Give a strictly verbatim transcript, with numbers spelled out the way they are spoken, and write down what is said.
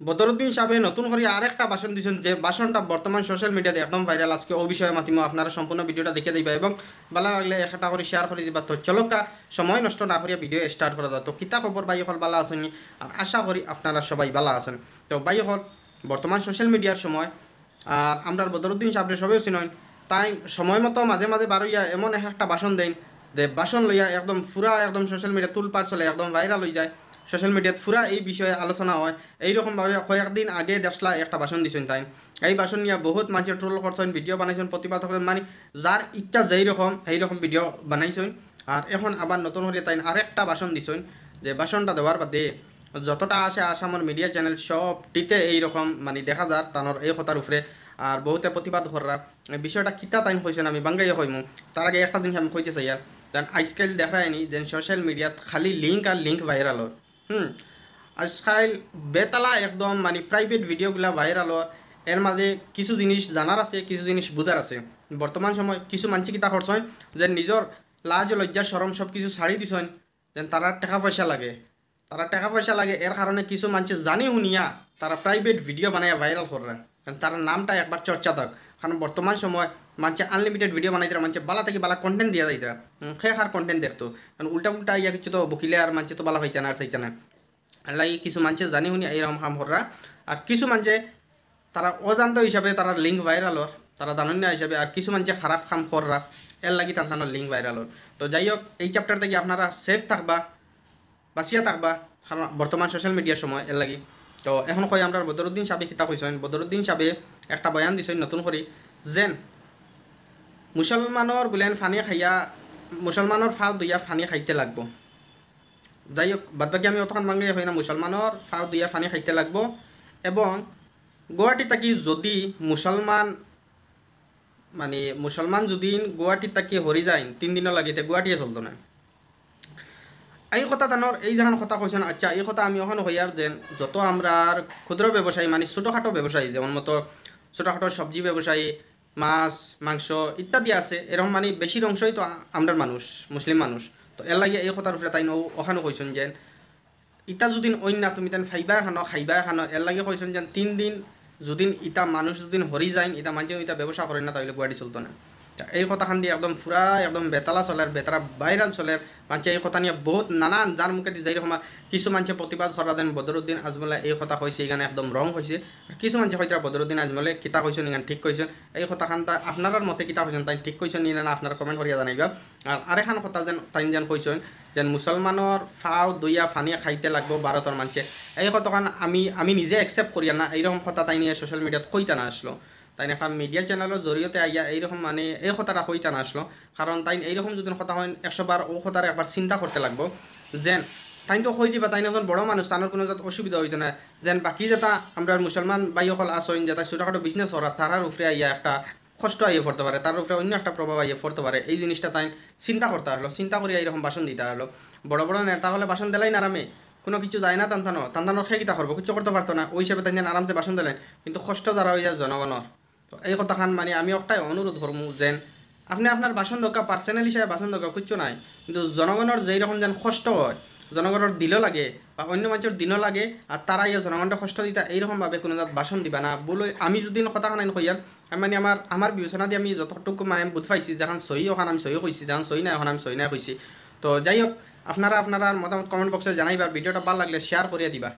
বদরুদ্দিন সাবে নতুন করি আরেকটা ভাষণ দিছইন, যে ভাষণটা বর্তমান social media-ত একদম viral। আজকে অউ বিষয়ে মাতিমু, আপনারা সম্পূর্ণ video-টা দেখিয়া যাইবা এবং ভালা লাগলে একটা করি share করি দিবা। তো চলউক্কা, সময় নষ্ট না করিয়া video start করা যাউক। তো কিতা খবর ভাই অকল, ভালা আছইন নি? আর আশা করি আপনারা সবাই ভালা আছইন। তো ভাই অকল, বর্তমান social media-র সময়, আর আমরার বদরুদ্দিন সাবরে সবেউ চিনইন, তাইন সময় মতো মাঝে মাঝে বারইয়া এমন এক একটা ভাষণ দেইন, যে ভাষণ লইয়া একদম পুরা একদম social media তুলপাড় চলে, একদম viral অইযায়, social media-ত পুরা এই বিষয়ে আলোচনা অয়। এইরকম ভাবে কয়েকদিন আগে দেখলা একটা ভাষণ দিছইন তাইন, এই ভাষণ নিয়া বহুত মানষে troll করছইন, video বানাইছইন, প্রতিবাদ করছইন, মানি যার ইচ্ছা যেই রকম সেই রকম video বানাইছইন। আর এখন আবার নতুন করি তাইন আরেকটা ভাষণ দিছইন, যে ভাষণটা দেওয়ার বাদে যতটা আছে আসামর media channel সবটিতে এইরকম মানি দেখা যার তানর এই কথার উপরে। আর বহুতে প্রতিবাদ কররা, এই বিষয়টা কিতা তাইন কইছইন আমি বাঙ্গাইয়া কইমু। তার আগে একটা জিনিস আমি কইতে চাইয়ার, যেন আজকাল দেখরায়নি যেন social media-ত খালি link আর link viral অর। হুম, আজকাল বেতালা একদম মানি private video গুলা viral অর। এর মাঝে কিছু জিনিস জানার আছে, কিছু জিনিস বুঝার আছে। বর্তমান সময় কিছু মানষে কিতা করছইন, যে নিজর লাজ লজ্জা শরম সব কিছু ছাড়ি দিছইন, যেন তারার টেকা পয়সা লাগে, তারার টেকা পয়সা লাগে, এর কারণে কিছু মানষে জানি হুনিয়া তারা private video বানাইয়া viral কররা, কারণ তারার নামটা একবার চর্চা থাক। কারণ বর্তমান সময় মানষে unlimited video বানাইতরা, মানষে ভালা থাকি ভালা content দিয়া যাইতরা, হুম, কে কার content দেখতো? কারণ উল্টা উল্টা আইয়া কিছু তো বকিলে আর মানষে তো ভালা পাইতা না আর চাইতা না। এর লাগি কিছু মানষে জানি হুনিয়া এইরকম কাম কররা, আর কিছু মানষে তারা অজান্ত হিসাবে তারার link viral অর, তারা জানইন না হিসাবে, আর কিছু মানষে খারাপ কাম কররা, এর লাগি তান তানর link viral অর। তো যাই হোক, এই chapter থাকি আপনারা safe থাকবা, বাঁচিয়া থাকবা, কারণ বর্তমান social media-র সময়, এর লাগি। তো এখন কই আমরার বদরুদ্দিন সাবে কিতা কইছইন। বদরুদ্দিন সাবে একটা বয়ান দিছইন নতুন করি, যেন মুসলমানর বুলেন পানি খাইয়া, মুসলমানর ফাও ধুইয়া পানি খাইতে লাগবো। যাই হোক, বাদ বাকি আমি অতখান বাঙ্গাইয়া কই না, মুসলমানর ফাও ধুইয়া পানি খাইতে লাগবো। এবং গুয়াহাটি থাকি যদি মুসলমান, মানি মুসলমান যদি গুয়াহাটি থাকি হরি যাইন তিন দিনর লাগি, তে গুয়াহাটিয়ে চলতো না। এই কথা তানর, এই যেখান কথা কইছইন, আচ্ছা, এই কথা আমি অখান কইয়ার যেন যত আমরার ক্ষুদ্র ব্যবসায়ী, মানি ছোটোখাটো ব্যবসায়ী, যেমন মতো ছোটোখাটো সবজি ব্যবসায়ী, মাছ, মাংস ইত্যাদি আছে, এরকম মানি বেশির অংশই তো আ-, আমরার মানুষ, মুসলিম মানুষ। তো এর লাগি এই কথার উপরে তাইন অউ-, অখানও কইছইন যেন ইতা যুদিন অইন না, তুমি তাইন পাইবায় খানো, খাইবায় খানো। এর লাগি কইছইন যেন তিন দিন যুদিন ইতা মানুষ যুদিন হরি যাইন, ইতা মানষে ইতা ব্যবসা করইন না, তা অইলে গুয়াহাটি চলতো না। তা এই কথাখান দি একদম পুরা একদম বেতালা চলের, বেতালা viral চলের। মানষে এই কথা নিয়া বহুত নানান যার মুখেদি যাই রকম, কিছু মানষে প্রতিবাদ করা দেন, বদরুদ্দিন আজমলে এই কথা কইছে, ইখান একদম wrong কইছে। আর কিছু মানষে কইতরা বদরুদ্দিন আজমলে কিতা কইছইন, ইখান ঠিক কইছইন। এই কথাখান তা আপনারার মতে কিতা কইছইন, তাইন ঠিক কইছইন নি না, আপনারা comment করিয়া জানাইবা। আর আরেকখান কথা যেন তাইন যেন কইছইন, যেন মুসলমানর ফাও ধুইয়া পানি খাইতে লাগবো ভারতর মানষে। এই কথাখান আমি, আমি নিজে accept করিয়ার না, এইরকম কথা তাইন social media-ত কইতা না আছলো। তাইন একটা media channel-র জরিয়তে আইয়া এইরকম মানি এই কথাটা কইতা না আছলো। কারণ তাইন এইরকম যুদি কথা কইন, একশো বার অউ কথাটা একবার চিন্তা করতে লাগবো। যেন তাইন তো কই দিবা, তাইন একজন বড় মানুষ, তানর কুনু জাত অসুবিধা অইতো না। যেন বাকি যেতা আমরার মুসলমান ভাই অকল আছইন, যেতা ছোটোখাটো business করা, তারার উপরে আইয়া একটা কষ্ট আইয়া পড়তো পারে, তার উপরে অইন্য একটা প্রভাব আইয়া পড়তো পারে। এই জিনিসটা তাইন চিন্তা করতা আছলো, চিন্তা করিয়া এইরকম ভাষণ দিতা আছলো। বড় বড় নেতা অকলে ভাষণ দিলাইন আরামে, কুনু কিছু যায় না তান তানো, তান তানোর কে কিতা করবো, কিচ্ছু করতো পারতো না। অউ হিসাবে তাইন যেন আরামসে ভাষণ দিলাইন, কিন্তু কষ্ট যারা অইয়া জনগণর। তো এই কথাখান মানি আমি একটাই অনুরোধ করমু যেন আপনে আপনার ভাষণ দেউক্কা, personal হিসাবে ভাষণ দেউক্কা, কিচ্ছু নাই, কিন্তু জনগণর যেই রকম যেন কষ্ট অয়, জনগণর দিলো লাগে বা অইন্য মানষর দিনো লাগে, আর তারা ইয়া জনগণরে কষ্ট দিতা, এইরকম ভাবে কুনু জাত ভাষণ দিবা না। বুলে আমি যুদি কথাখান কইয়ার, আমি মানি আমার, আমার বিবেচনা দি আমি যতটুকু মানি আমি বুঝ পাইছি, যেখান সহি অখান আমি সহি কইছি, যেখান সহি নায় অখান আমি সহি নায় কইছি। তো যাই হোক, আপনারা আপনারার মতামত comment box-এ জানাইবা, video-টা ভালা লাগলে share করিয়া দিবা।